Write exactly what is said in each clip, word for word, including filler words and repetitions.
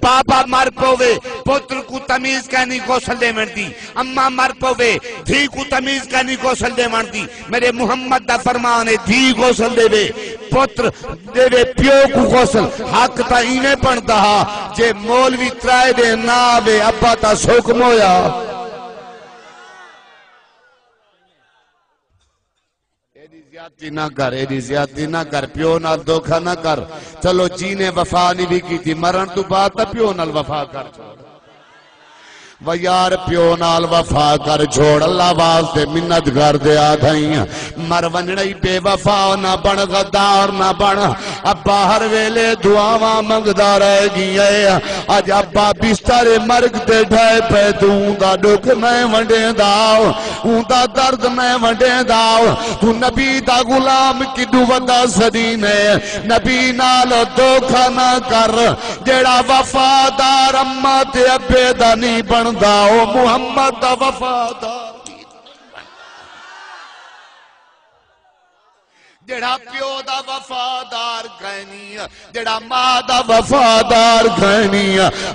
بابا مر پووے، پتر کوں تمیز کائنی غسل ݙیوݨ دی، اماں مر پووے، دھی کوں تمیز کائنی غسل ݙیوݨ دی۔ میݙے محمد دا فرمان ہے، دھی غسل ݙیوے، پتر ݙیوے پیو کوں غسل۔ حق تاں ایویں بݨدا ہا، جے مولوی ترائے ݙینھ نہ آوے، ابا تاں سک مویا۔ ایݙی زیادتی نہ کر، ایݙی زیادتی نہ کر، پیو نال دھوکا نہ کر۔ چلو، جی نے وفا نہیں بھی کیتی، مرݨ توں بعد تاں پیو نال وفا کر چھوڑ۔ و یار، پیو نال وفا کر چھوڑ، اللہ واسطے منت کر دے، آکھیں مر ونڄݨا ہی بے وفا نہ بݨ، غدار نہ بݨ۔ ابا ہر ویلے دعاواں منگدا رہ ڳیا ہے۔ اڄ ابا بستر مرگ تے ڈھائے پئے، توں دا ݙکھ میں ونڈیندا، اوں دا درد میں ونڈیندا۔ توں نبی دا غلام کݙوں وݙا سݙینے، نبی نال دھوکا نہ کر۔ جیڑھا وفادار اماں تے ابے دا نہیں بݨدا، او محمد دا وفادار کی؟ جیڑھا پیو دا وفادار کائنی، جیڑھا ماں دا وفادار کائنی۔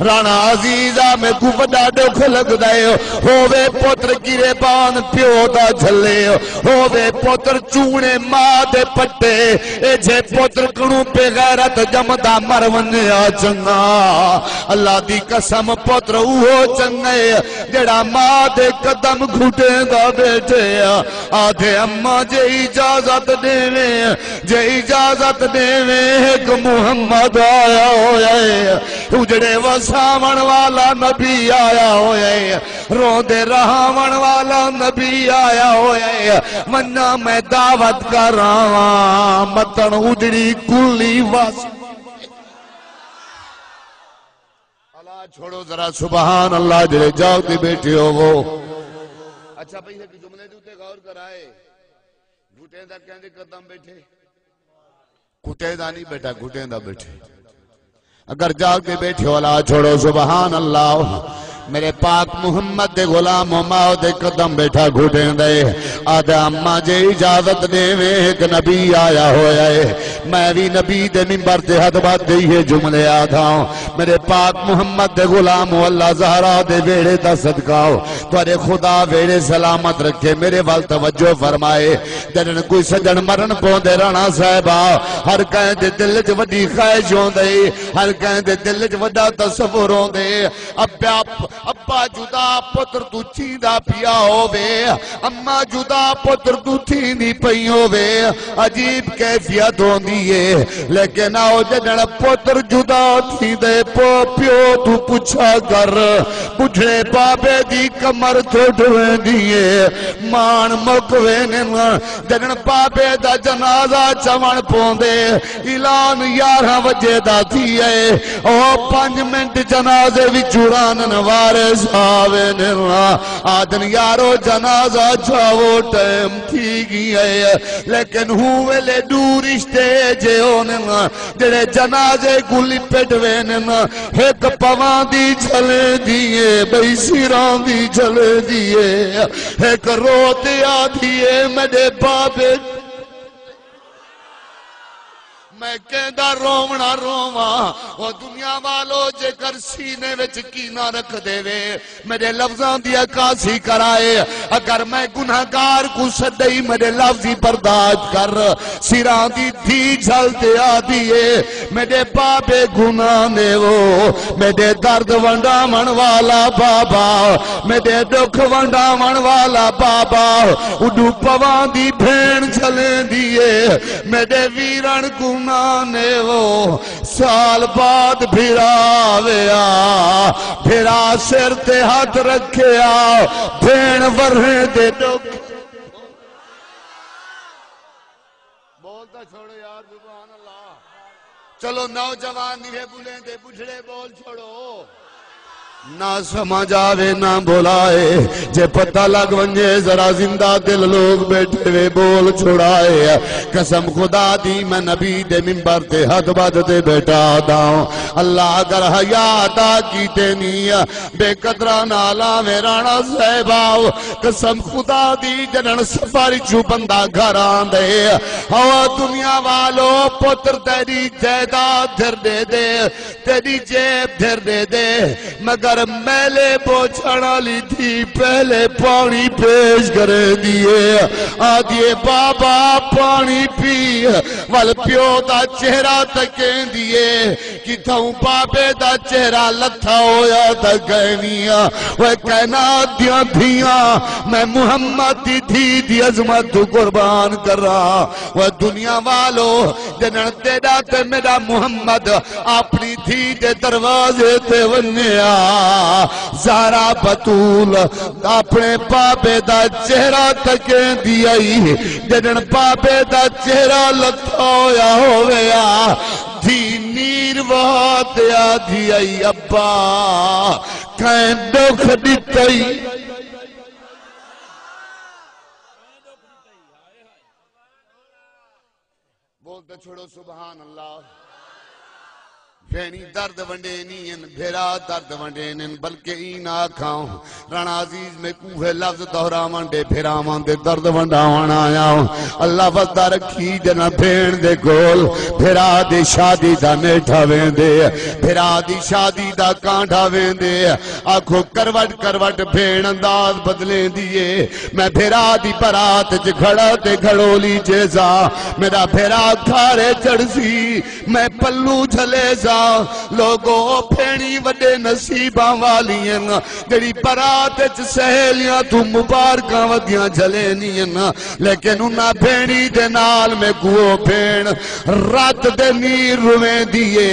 رانا عزیزا، میکوں وݙا ݙکھ لڳدا ہے، ہووے پتر گریبان پیو دا جھلے، ہووے پتر چوݨے ماں دے پٹے، ایجھے پتر کنوں بے غیرت ڄمدا مر ونڄیا چنڳا۔ اللہ دی قسم، پتر اوہو چنڳے، جیڑھا ماں دے قدم گھٹیندا ٻیٹھے۔ آدھے، اماں جے اجازت ݙیویں، جے اجازت ݙیویں، ہک محمد آیا ہویا ہے، اجڑے وساوݨ والا نبی آیا ہویا ہے، روندے رہاوݨ والا نبی آیا ہویا ہے۔ ونڄاں میں دعوت کر آواں، متݨ اجڑی کلی وس۔ اللہ چھوڑو ذرا، سبحان اللہ، جڑے جاگ تے بیٹھے ہوو۔ اچھا بھئی، ہک جملے دے اتے غور کرائے، گھٹیں دا کہیں دے قدم بیٹھے، کتے دا نہیں بیٹھا، گھٹیں دا بیٹھے۔ اگر جاگ تے بیٹھے ہو، اللہ چھوڑو، سبحان اللہ۔ میرے پاک محمد دے غلام و ماؤ دے قدم بیٹھا گھٹیں دے۔ آدھا، اماں جے اجازت ݙیویں، ہک نبی آیا ہویا ہے۔ میں وی نبی دے ممبر تے ہتھ ٻدھ ݙیہے جملے آدھاں۔ میرے پاک محمد دے غلامو، اللہ زہرا دے ویڑھے دا صدقہ ہو، تہاݙے خدا ویڑھے سلامت رکھے۔ میرے ول توجہ فرمائے، جݙݨ کوئی سڄݨ مرݨ پوندے رانا صاحبا، ہر کہیں دے دل وچ وݙی خواہش ہوندے، ہر کہیں دے دل وچ وݙا تصور ہوندے۔ ابا، ابا جدا پتر توں چیندا پیا ہووے، اماں جدا پتر توں تھیندی پئی ہووے، عجیب کیفیت ہوندی ہے۔ لیکن آؤ، جݙݨ پتر جدا تھیندے، پو، پیو توں پچھا کر، ٻڈھڑے بابے دی کمر تھڈ ویندی ہے، ماݨ مک ویندن۔ جݙݨ بابے دا جنازہ چوݨ پوندے، اعلان یارہاں وڄے دا تھیے، او پنج منٹ جنازے وچ رہندن، وارث آ ویندن، آہدن، یارو، جنازہ چاوو، ٹائم تھی ڳیا ہے۔ لیکن ہوں ویلے ݙو رشتے جے ہوندن، جڑے جنازے کوں لپٹ ویندن، ہک پواندی جھلیندی ہے، ٻئی سراندی جھلیندی ہے، ہک رو تے آہدی ہے، میݙے بابے۔ میں کیندا رووݨا روواں۔ او دنیا والو، جیکر سینے وچ کینہ رکھدے وے، میݙے لفظاں دی عکاسی کرائے۔ اگر میں گنہگار کوں سݙئی، میݙے لفظ ہی برداشت کر۔ سراندی دھی جھل تے آہدی ہے، میݙے بابے گناہ نے وہ، میݙے درد ونڈاوݨ والا بابا، میݙے ݙکھ ونڈاوݨ والا بابا۔ اݙو پواندی بھیݨ جھلیندی ہے، میݙے ویرݨ گناہ نے وہ۔ سال بعد بھرا ویا، بھرا سر تے ہتھ رکھیا، بھیݨ ورھیں دے ݙکھ۔ بول تاں چھوڑو یار، سبحان اللہ۔ چلو نوجوان نہیں بولیندے، ٻڈھڑے بول چھوڑو۔ نہ سمجھ آوے نہ بھلائے، جے پتہ لڳ ونڄے ذرا زندہ دل لوک ٻیٹھے وے، ٻول چھڑائے۔ قسم خدا دی میں نبی دے ممبر تے ہتھ ٻدھ تے ٻیٹھا آہداں، اللہ اگر حیا عطا کیتے نی بے قدراں نال آویں رانا صاحب آؤ۔ قسم خدا دی جݙݨ سفر چوں بندہ گھر آندے، ہوا دنیا والو، پتر تیݙی جائیداد دھر ݙے دے، تیݙی جیب دھر ݙے دے، مگر میلے پوچھݨ آلی دھی پہلے پاݨی پیش کریندی اے۔ آہدی اے، بابا پاݨی پی، ول پیو دا چہرہ تکیندی اے، کتھاؤں بابے دا چہرہ لتھا ہویا تاں کائنی آ۔ اوئے کائنات دیاں دھیاں، میں محمد دی دھی دی عظمت توں قربان کراں۔ اوئے دنیا والو، جݙݨ تیݙا تے میݙا محمد اپݨی دھی دے دروازے تے ونڄیا، زہرا بتول اپݨے بابے دا چہرہ تکیندی آئی۔ جݙݨ بابے دا چہرہ لتھا ہویا ہووے آ، دھی نیر وہا تے آہدی آئی، ابا کئیں ݙکھ ݙتئی؟ بول تے چھوڑو سبحان اللہ۔ بھیݨی درد ونڈینی ہن، بھرا درد ونڈینن، بلکہ ایں نہ آکھاں، رانا عزیز میکوں ہے لفظ دہراوݨ ݙے، بھراواں دے درد ونڈاوݨ آیا ہوں۔ اللہ وسدا رکھی جݙاں بھیݨ دے کول، بھرا دی شادی دا نیٹھا ویندے، بھرا دی شادی دا کانڈھا ویندے۔ آکھو کروٹ کروٹ بھیݨ انداز بدلیندی اے۔ میں بھرا دی برات اچ گھڑا تے گھڑولی چیساں، میݙا بھرا کھارے چڑھسی، میں پلو جھلیساں۔ لوگو، بھیݨی وݙے نصیباں والی ہن، جیڑھی برات اچ سہیلیاں توں مبارکاں ودیاں جھلیندی ہن، لیکن انہاں بھیݨی دے نال میکوں او بھیݨ رت دے نیر رویندی اے،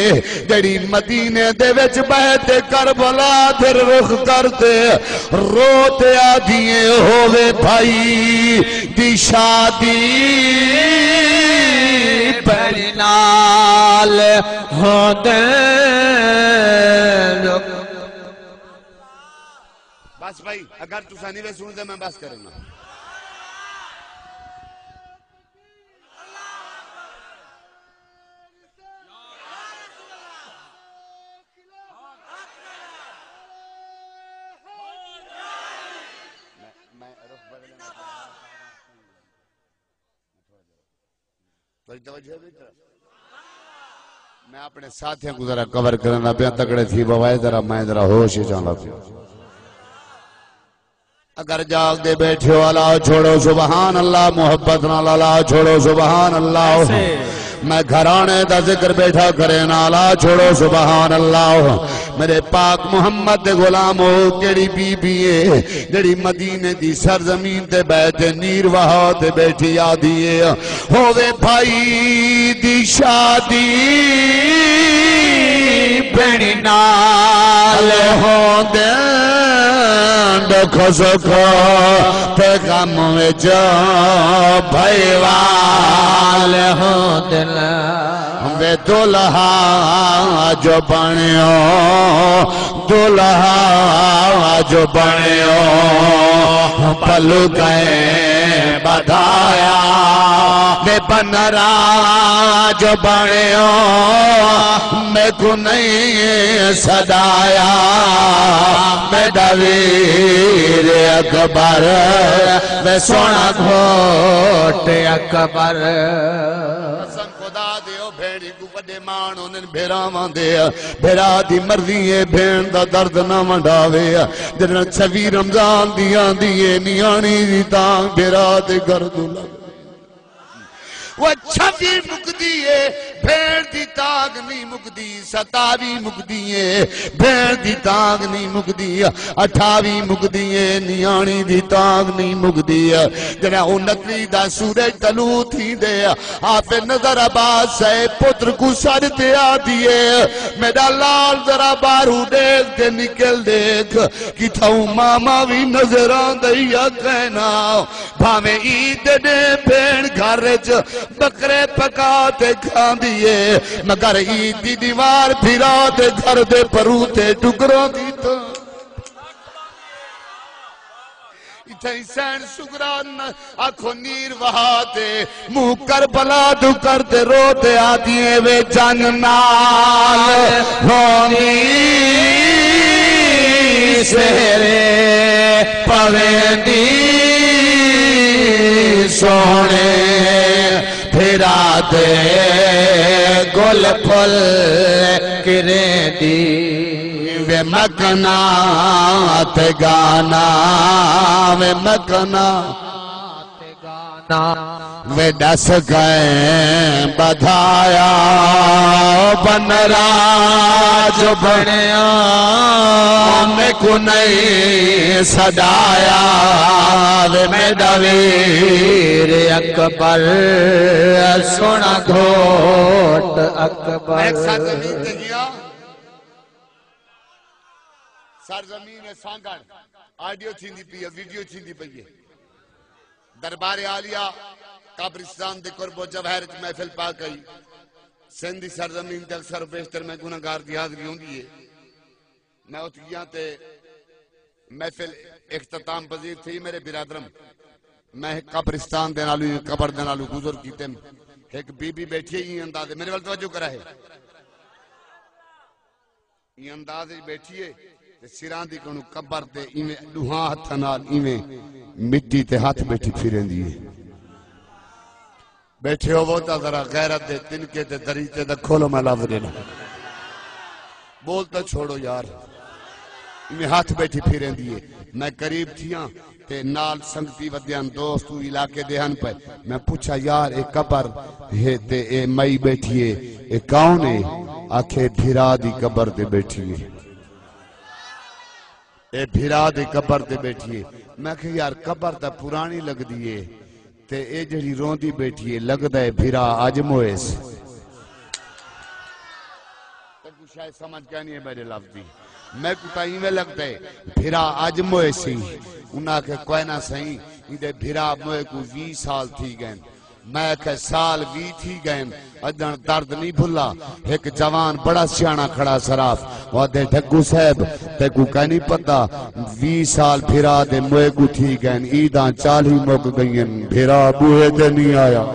جیڑھی مدینے دے وچ ٻہہ تے کربلا دے رخ کر تے رو تے آہدی اے، ہووے بھائی دی شادی بھیݨ نال ہوندے۔ بس بھائی، اگر تساں نہیں وے سݨدے، میں بس کرنا۔ میں، میں رخ بدلنا۔ تہاݙی توجہ ہے بیٹا؟ میں اپݨے ساتھیاں کوں ذرا کور کرݨا پیا، تکڑے تھی بوائے ذرا، میں ذرا ہوش اچ آندا پیا۔ اگر جاڳ دے ٻیٹھے ہو، الا چھوڑو سبحان اللہ، محبت نال الا چھوڑو سبحان اللہ۔ میں گھرانے دا ذکر ٻیٹھا کرینا، الا چھوڑو سبحان اللہ۔ میرے پاک محمد دے غلامو، کیڑھی بی بی اے جیڑھی مدینے دی سرزمین تے ٻہہ تے نیر وہا تے ٻیٹھی آہدی اے، ہووے بھائی دی شادی بھیݨ نال ہوندے، ݙکھ سکھ تے غم وچ بھائیوال ہوندے۔ وے دلہا جو بݨیو، دلہا جو بݨیو، پلو کئیں ٻدھایا۔ وے بنرا جو بݨیو، میکوں نہیں سݙایا۔ میݙا ویر اکبر، وے سوہݨا گھوٹ اکبر۔ قسم خدا دی، او بھیݨی کوں وݙے ماݨ ہوندن بھراواں دے۔ بھرا دی مرضی اے، بھیݨ دا درد نہ ونڈاوے۔ جݙݨ چھوی رمضان دی آندی اے، نیاݨی دی تانگھ بھرا دے گھر توں لڳدی۔ او چھوی مکدی اے، بھیݨ دی تانگھ نہیں مکدی۔ ستاوی مکدی اے، بھیݨ دی تانگھ نہیں مکدی۔ اٹھاوی مکدی اے، نیاݨی دی تانگھ نہیں مکدی۔ جݙاں او نتلی دا سورج طلوع تھیندے، حافظ نذر عباس صاحب پتر کوں سݙ تے آہدی اے، میݙا لال ذرا ٻاہروں ݙیکھ تے نکل ݙیکھ، کتھاؤں ماما وی نظر آندا یا کائنا۔ بھاویں عید دے ݙینہہ بھیݨ گھر اچ ٻکرے پکا تے کھاندی اے، مگر عید دی ݙیوار بھرا دے گھر دے پروں تے ٹکراں دی تاں۔ تھئی سین سگران آکھو نیر وہا تے، منہ کربلا دو کر تے رو تے آدیے وے جنگ نال ہوندی سہرے پویندی سوہݨے بھرا دے گل پھل کریندی۔ وے مکنا تے گانا، وے مکنا تے گانا۔ وے ݙس کئیں ٻدھایا بنرا جو بݨیا، میکوں نئیں سݙایا۔ وے میݙا ویر اکبر، سوہݨا گھوٹ اکبر۔ میں سرزمین تے ڳیا، سرزمین سانگھڑ، آڈیو تھیندی پئی ہے، ویڈیو تھیندی پئی ہے۔ دربار عالیہ قبرستان دے قرب و جواہر وچ محفل پا کئی۔ سندھ دی سرزمین تے اکثر و بیشتر میں گناہگار دی حاضری ہوندی ہے۔ میں اتھ ڳیا تے محفل اختتام پذیر تھی۔ میرے برادرم، میں ہک قبرستان دے نالوں، قبر دے نالوں گزر کیتے، ہک بی بی بیٹھی ہے، ایں انداز، میرے ول توجہ کرا ہے، ایں انداز وچ بیٹھی ہے تے سراں دی کنوں قبر تے ایویں ݙوہاں ہتھاں نال ایویں مٹی تے ہتھ بیٹھی پھریندی ہے۔ بیٹھے ہوو تاں ذرا غیرت دے تنکے تے دریچے دا کھولو، میں لفظ ݙینا۔ بول تاں چھوڑو یار۔ ایویں ہتھ بیٹھی پھریندی ہے۔ میں قریب تھیاں تے نال سنگتی ودیاں، دوست وی علاقے دے ہن پئے۔ میں پچھا، یار، اے قبر ہے تے اے مئی بیٹھی ہے، اے کون ہے؟ آکھے، بھرا دی قبر تے بیٹھی ہے۔ اے بھرا دی قبر تے بیٹھی ہے۔ میں آکھیا، یار، قبر تاں پرانی لڳدی ہے تے اے جیڑھی روندی بیٹھی ہے، لڳدا ہے بھرا اڄ موئے سی۔ تیکوں شاید سمجھ کائنی ہے میݙے لفظ دی۔ میکوں تاں ایویں لڳدا ہے بھرا اڄ موئے سی۔ انہاں آکھیا، کوئے نہ سئیں، ایندے بھرا موئے کوں ویہہ سال تھی ڳئن۔ میں آکھیا، سال ویہہ تھی ڳئن، اڄݨ درد نی بھلا۔ ہک جوان بڑا سیاݨا کھڑا صراف، او آہدے، ڈھگو صاحب، تیکوں کائنی پتہ، ویہہ سال بھرا دے موئے کوں تھی ڳئن، عیداں چالھی مک ڳئین، بھرا ٻوہے تے نی آیا۔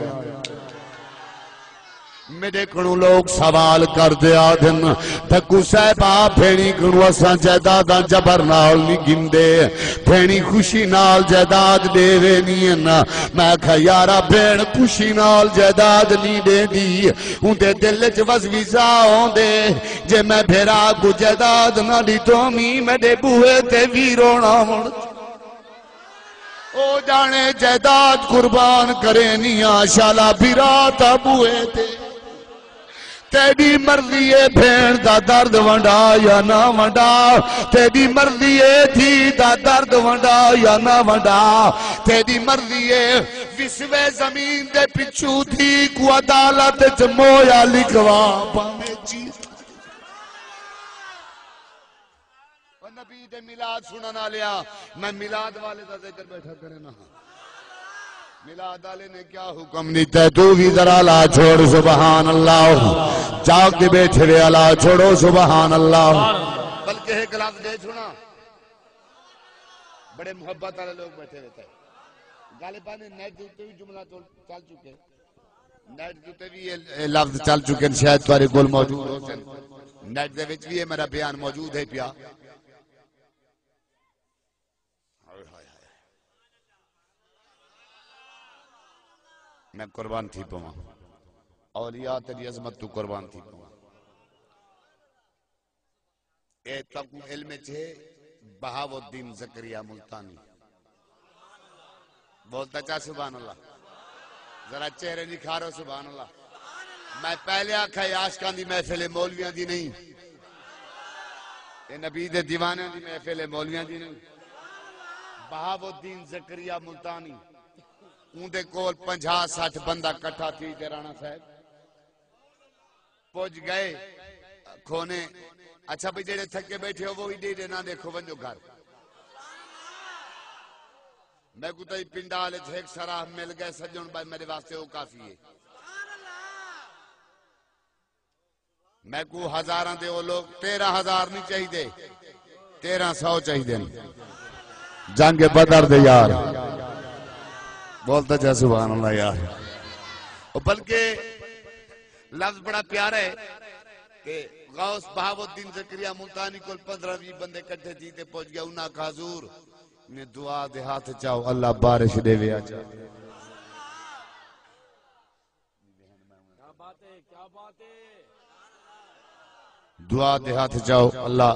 میݙے کنوں لوک سوال کردے آہدن، ڈھگو صاحب، آ بھیݨی کنوں اساں جائیداداں جبر نال نی گھندے، بھیݨی خوشی نال جائیداد ݙے ویندی ہن۔ میں آکھیا، یارا، بھیݨ خوشی نال جائیداد نی ݙیندی، اوندے دل اچ وسوسہ ہوندے، جے میں بھرا کوں جائیداد نہ ݙتومی، میݙے ٻوہے تے وی روݨا ہوݨ۔ او ڄاݨے جائیداد قربان کرینی آں، شالا بھرا تاں ٻوہے تے۔ تیݙی مرضی اے بھیݨ دا درد ونڈا یا نہ ونڈا، تیݙی مرضی اے دھی دا درد ونڈا یا نہ ونڈا، تیݙی مرضی اے وسوے زمین دے پچھوں دھی کوں عدالت اچ مویا لکھوا، بھانویں جی۔ او نبی دے میلاد سݨݨ آلیا، میں میلاد والے دا ذکر بیٹھا کرینا ہاں۔ میلاد والے نے کیا حکم ݙتا ہے؟ توں وی ذرا الا چھوڑ، سبحان اللہ۔ جاڳ تے بیٹھے وے، الا چھوڑو، سبحان اللہ۔ بلکہ ہک لفظ ݙے سݨا، بڑے محبت والے لوگ بیٹھے ہوئے تھے۔ غالباً نیٹ دے اتے وی جملہ چل، چل چکے۔ نیٹ دے اتے وی اے، اے لفظ چل چکے ہن، شاید تہاݙے کول موجود ہوسن۔ نیٹ دے وچ وی اے میݙا بیان موجود ہے پیا۔ ہائے ہائے ہائے۔ میں قربان تھی پواں۔ اولیاء تیݙی عظمت توں قربان تھی پواں۔ اے تکوں علم اچ ہے، بہاؤالدین زکریا ملتانی۔ بولتا چا سبحان اللہ۔ ذرا چہرے نکھارو سبحان اللہ۔ میں پہلے آکھا اے عاشقاں دی محفل ہے، مولویاں دی نہیں۔ اے نبی دے دیوانیاں دی محفل ہے، مولویاں دی نہیں۔ بہاؤالدین زکریا ملتانی، اوندے کول پنجاہ سٹھ بندہ کٹھا تھی تے رانا صاحب پڄ ڳئے کھونے۔ اچھا بھئی، جیڑھے تھکے بیٹھے ہو، وہی ݙیہدے نہ ݙیکھو، ونڄو گھر۔ میکوں تاں پنڈال اچ ہک سراہ مل ڳئے سڄݨ، بھائی میݙے واسطے او کافی ہے۔ میکوں ہزاراں دے او لوگ، تیرہ ہزار نہیں چاہیدے، تیرہ سو چاہیدے ہن۔ جنگ بدر دے یار۔ بولتا جا سبحان اللہ یار۔ او بلکہ لفظ بڑا پیارا ہے کہ غوث بہاؤالدین زکریا ملتانی کول پندرہ ویہہ بندے کٹھے تھی تے پہنچ گیا، انہاں آکھیا حضور، میں دعا دے ہتھ چاؤ، اللہ بارش ݙیوے اچا۔ کیا بات ہے، کیا بات ہے۔ دعا دے ہتھ چاؤ اللہ۔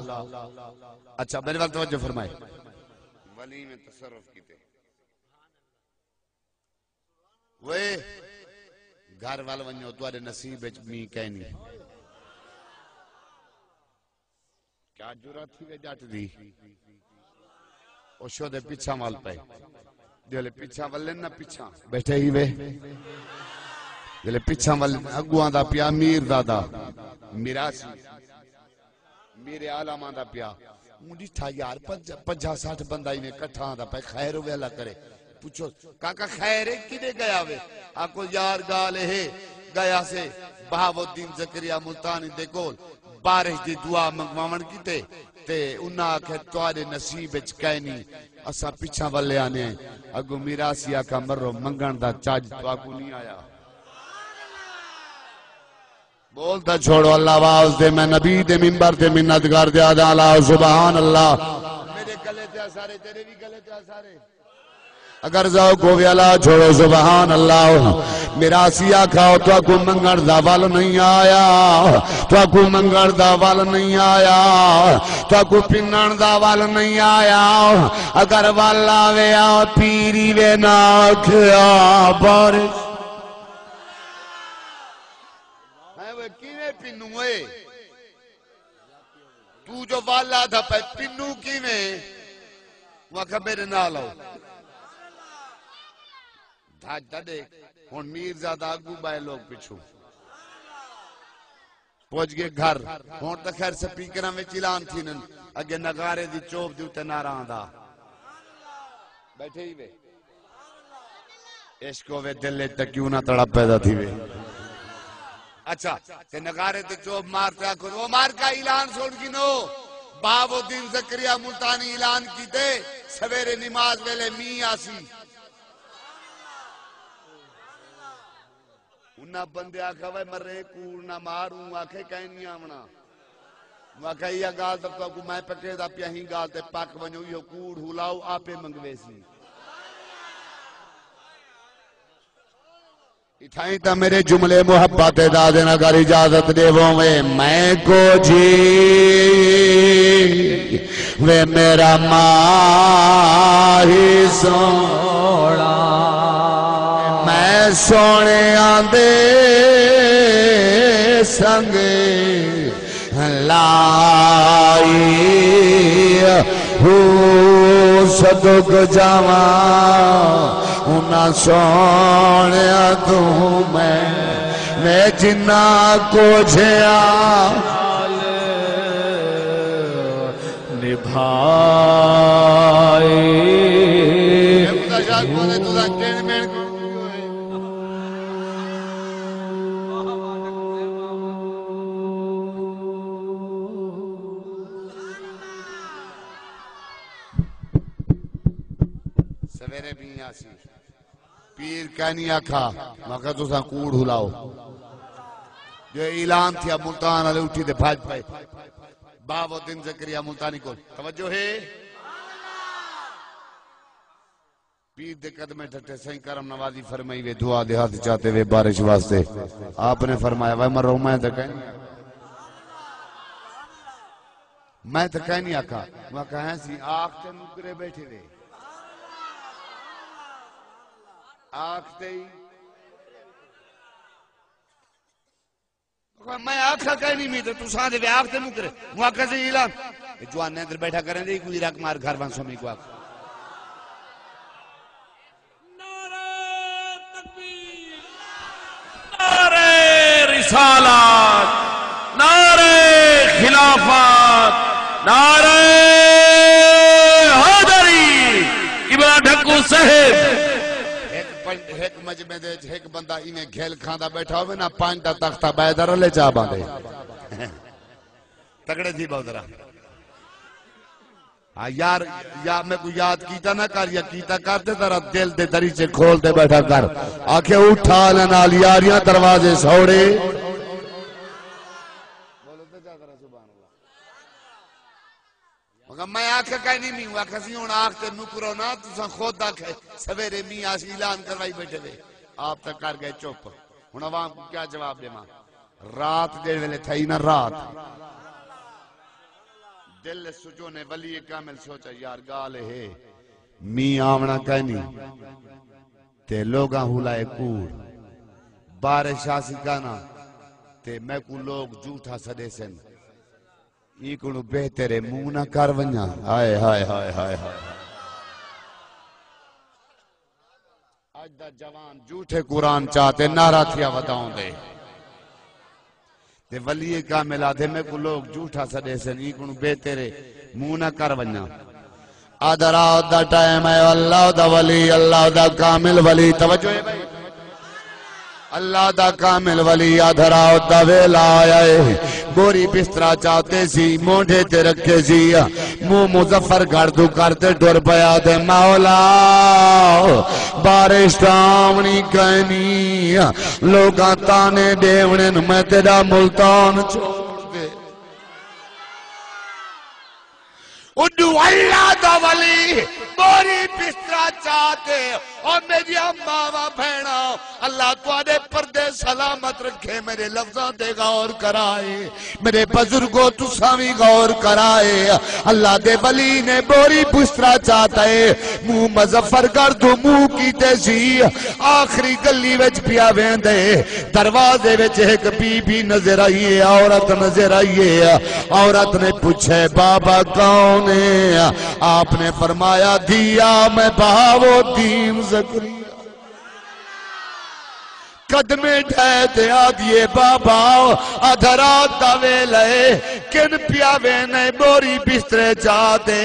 اچھا، میرے وال توجہ فرمائے۔ ولی میں تصرف کیتے۔ وے گھر وال ونجو، تہاݙے نصیب وچ مینہ کائنی۔ کیا جرات تھی وے جٹ دی۔ او شودے پچھاں ول پئے۔ جلے پچھاں ولن نہ پچھاں۔ بیٹھے ہی وے۔ جلے پچھاں ولن اڳوں آندا پیا میر زادہ۔ میراثی۔ میرے عالم آندا پیا۔ اوں ݙٹھا یار پنج-، پنجاہ سٹھ بندہ ایویں کٹھا آندا پئے، خیر ہوے اللہ کرے۔ پچھو، کاکا خیر ہے، کݙے ڳیا وے؟ آکھو یار، ڳالھ اے ہے، ڳیا سے بہاؤالدین زکریا ملتانی دے کول، بارش دی دعا منگواوݨ کیتے، تے انہاں آکھیا تہاݙے نصیب وچ کائنی، اساں پچھاں ولے آنے ہیں۔ اڳوں میراثی آکھیا مرو، منگݨ دا چج تہاکوں نہیں آیا۔ بول تاں چھوڑو، اللہ واسطے میں نبی دے ممبر تے منت کر دیا دا، اللہ سبحان اللہ۔ میرے گلے تے سارے، تیرے بھی گلے تے سارے۔ اگر ذوق ہووے، اللہ چھوڑو سبحان اللہ۔ میراثی آکھا، تہاکوں منگݨ دا ول نہیں آیا، تہاکوں منگݨ دا ول نہیں آیا، تہاکوں پنݨ دا ول نہیں آیا۔ اگر ول آوے آ پیری وے نہ آکھیا بارش۔ ہیں وہ کیویں پنوں اے؟ توں جو ول آدھا پئے پنوں کیویں؟ اوں آکھیا میرے نال آؤ۔ دھج دا ݙیکھ، ہݨ میر زادہ اڳوں ٻئے لوک پچھوں۔ پڄ ڳئے گھر، ہݨ تاں خیر سپیکراں وچ اعلان تھیندن، اڳے نغارے دی چوب دے اتے نعرہ آندا۔ بیٹھے ہی وے۔ عشق ہووے دل اچ تاں کیوں نہ تڑپ پیدا تھیوے۔ اچھا، تے نغارے تے چوب مار تے آکھو، او مار کا اعلان سݨ گھنو، بہاؤالدین زکریا ملتانی اعلان کیتے، سویرے نماز ویلے مینہ آسی۔ انہاں بندے آکھیا، وے مرے کوڑ نہ مار، اوں آکھے کائنی آوݨا۔ اوں آکھیا، ایہا ڳالھ تاں تہاکوں میں پکیدا پیاں، ہیں ڳالھ تے پک ونڄو، ایہو کوڑ ہلاؤ آپے منگویسی۔ اتھائیں تاں میرے جملے محبت دے، دادن اگر اجازت ݙیوو وے، میں کو جی وے میرا ماہی سوہݨا، میں سوہݨیاں دے سنگ لائی ہو صدق جاواں انہاں سوہݨیاں توں میں، میں جنہاں کجھ آں نبھائی۔ سویرے مینہ آسی۔ پیر کائنی آکھا، میں آکھا تساں کوڑ ہلاؤ۔ جو اعلان تھیا، ملتان والے اٹھی تے بھڄ پئے۔ بہاؤالدین زکریا ملتانی کول۔ توجہ ہے؟ پیر دے قدمے ٹھٹے، سائیں کرم نوازی فرمائی وے، دعا دے ہتھ چاتے وے بارش واسطے۔ آپ نے فرمایا، وے مرو میں تے کائنی، میں تے کائنی آکھا۔ میں آکھا ہیں سی، آکھ تے مکرے بیٹھے وے۔ آکھ تے ہی۔ میں آکھا کائنی، میں تے تساں دے وے آکھ تے مکرے۔ میں آکھا سی اعلان۔ اے جوان نے اندر بیٹھا کریں دے، کوئی رکھ مار گھر وانسو میں کو آکھ۔ نعرہ تکبیر، نعرہ رسالت، نعرہ خلافت، نعرہ حیدری، قبلہ ڈھکو صاحب۔ ہک پنڈ-، ہک مجمع دے وچ ہک بندہ ایویں گھل کھاندا بیٹھا ہووے نا، پنج دا تختہ ٻئے دا رلے چا باندے۔ تگڑے تھی ٻہو ذرا۔ ہاں یار، یا میکوں یاد کیتا نہ کر، یا کیتا کر تے ذرا دل دے دریچے کھول تے ٻیٹھا کر۔ آکھے اٹھا نہ نال یاریاں دروازے سوڑے۔ بولو تے زیادہ سبحان اللہ۔ مگر میں آکھیا کائنی مینہوں، آکھیا سی ہݨ آکھ تے مکرو نہ، تساں خود آکھے سویرے مینہ آسی اعلان کروائی ٻیٹھے وے۔ آپ تاں کر ڳئے چپ۔ ہݨ عوام کوں کیا جواب ݙیواں؟ رات جیڑھے ویلے تھئی نا رات، دل سجو نے ولی کامل سوچا یار ڳالھ ہے، مینہ آوݨا کائنی تے لوگاں ہولائے کوڑ، بارش آسی کائنا تے میکوں لوگ جھوٹا سݙیسن۔ ایں کنوں بہتر ہے منہ نہ کر ونڄاں۔ ہائے، ہائے، ہائے، ہائے، ہائے۔ اڄ دا جوان جھوٹے قرآن چا تے نعرہ تھیا وداؤندے۔ تے ولی کامل آدھے، میکوں لوگ جھوٹا سݙیسن، ایں کنوں بہتر ہے منہ نہ کر ونڄاں۔ آدھ رات دا ٹائم ہے، اللہ دا ولی، اللہ دا کامل ولی، توجہ ہے بھائی؟ اللہ دا کامل ولی آدھ رات دا ویلا آیا ہے، بوری بسترا چاتے سی، مونڈھے تے رکھے سی، منہ مظفر گڑھ دو کر تے ٹر پیا تے، مولا، بارش تاں آوݨی کائنی، لوکاں تانے ݙیوݨن، میں تیݙا ملتان چھوڑ تے۔ اݙو اللہ دا ولی بوری بسترا چا تے، او میݙیاں ماواں بھیݨاں، اللہ تہاݙے پردے سلامت رکھے۔ میݙے لفظاں تے غور کرائے، میݙے بزرگو تساں وی غور کرائے۔ اللہ دے ولی نے بوری بسترا چا تے، منہ مظفر گڑھ دو منہ کیتے سی، آخری گلی وچ پیا ویندے۔ دروازے وچ ہک بی بی نظر آئی ہے، عورت نظر آئی ہے۔ عورت نے پچھے، بابا کون ہے؟ آپ نے فرمایا، دھیا، میں بہاؤالدین زکریا۔ قدمے ڈھے تے آدھیے، بابا، ادھ رات دا ویلے، کن پیا وینے بوری بسترے چا تے؟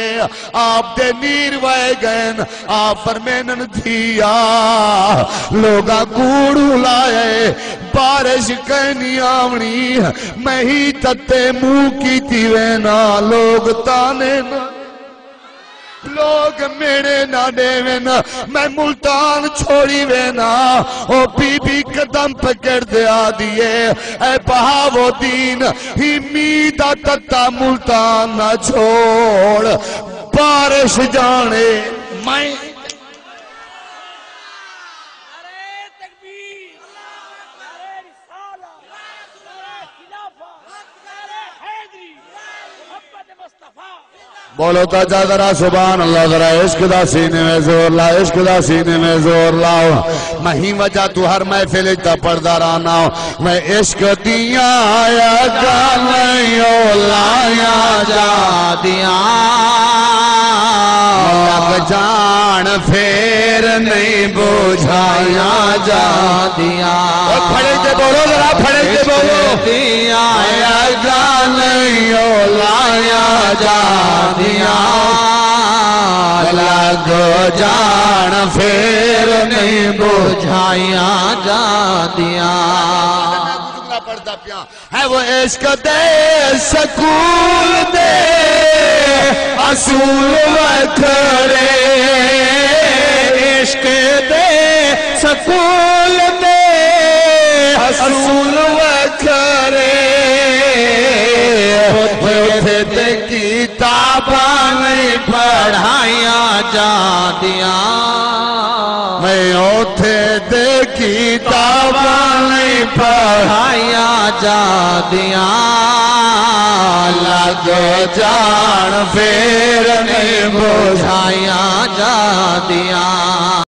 آپ دے نیر وائے ڳئن۔ آپ فرمیندن، دھیا، لوگاں کوڑ لائے، بارش کائنی آوݨی، میں ہی تتے منہ کیتی وینا، لوگ تانے نہ، لوگ میݨے نہ ݙیون، میں ملتان چھوڑی وینا۔ او بی بی قدم پکڑ تے آدھی ہے، اے بہاؤالدین، ہی مینہ دا تتا ملتان نہ چھوڑ، بارش جانے میں۔ نعرہ تکبیر، نعرہ رسالت، نعرہ خلافت، نعرہ حیدری، محبت مصطفیٰ۔ بولو چاچا ذرا سبحان اللہ، ذرا عشق دا سینے میں زور لا، عشق دا سینے میں زور لاؤ۔ میں ہی وجہ توں ہر محفل اچ تاں پڑھدا رہنا، میں عشق دیاں اگاں نہیں او لائیاں جاندیاں۔ لڳ جاݨ پھر نہیں بجھائیاں جاندیاں۔ او پھڑک تے بولو ذرا، پھڑک تے بولو۔ عشق دیاں اگاں نہیں او لائیاں جاندیاں۔ لڳ جاݨ پھر نہیں بجھائیاں جاندیاں۔ میں جملہ پڑھدا پیاں۔ ہے وہ عشق دے سکول دے اصول وکھرے، عشق دے سکول دے اصول وکھرے، اتھے تے کتاباں نہیں پڑھائیاں جاندیاں۔ میں اتھے تے کتاباں نہیں پڑھائیاں جاندیاں، لڳ جاݨ پھر نہیں بجھائیاں جاندیاں۔